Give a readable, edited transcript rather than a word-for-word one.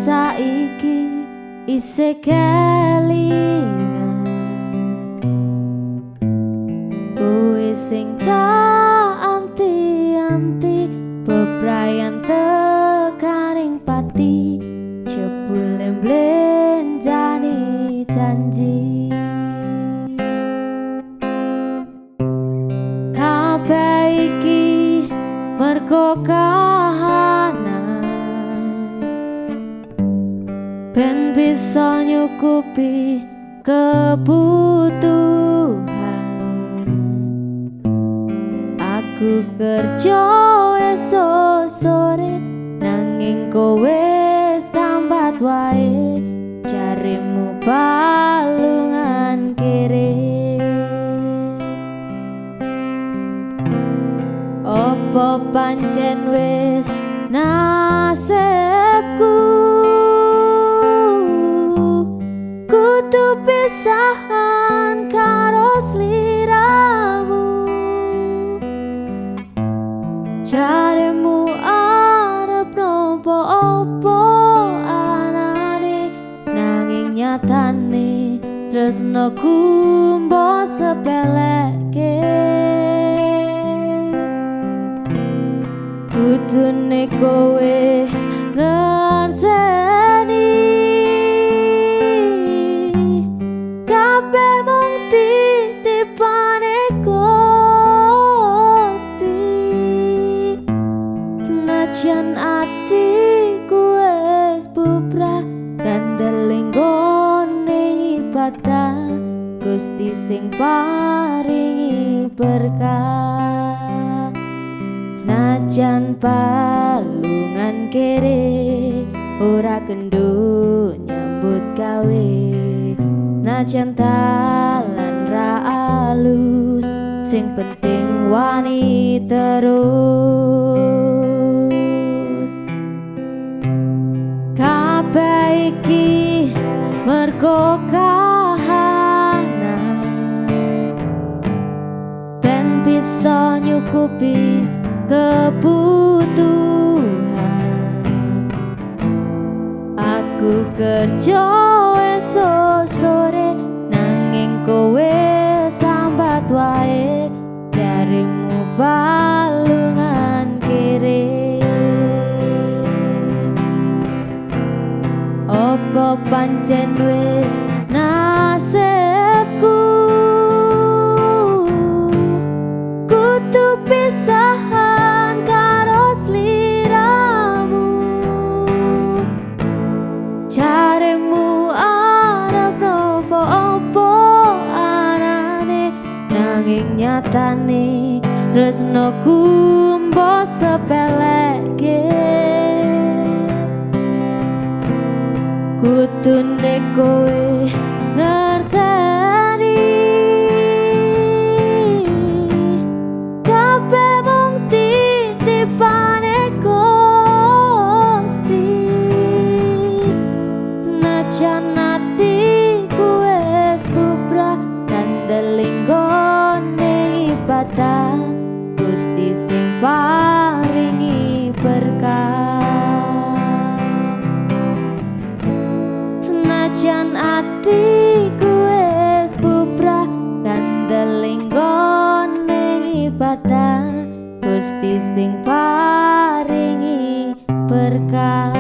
Saiki isih kelingan kowe sing tak anti-anti bebrayan tekaning pati jebule mblenjani janji. Kabeh iki mergo kahanan ben bisa nyukupi kebutuhan. Aku kerja esuk sore nanging kowe sambat wae jarimu palungan kere. Opo pancen wis nasibku kudu pisahan karo sliramu. Jaremu arep nopo opo anane nanging nyatane tresnoku mbok sepeleke. Kudune kowe ngerteni kabeh mung titipane Gusti. Senajan atiku wis bubrah kandel nggone ibadah Gusti sing paringi berkah. Senajan palungan kere ora kendho nyambut gawe, najan dalan ra alus sing penting wani terus. Kabeh iki mergo kahanan ben bisa nyukupi kebutuhan. Aku kerja esuk sore nanging kowe sambat wae jarimu palungan kere. Opo pancen wis nasibku kudu pisahan karo sliramu. Jaremu arep nopo opo anane nanging nyatane tresnoku mbok sepeleke. Kudune kowe ngerteni kabeh mung titipane Gusti. Senajan atiku wis bubrah kandel nggone ibadah Gusti sing paringi berkah. Senajan atiku wis bubrah kandel nggone ibadah Gusti sing paringi berkah.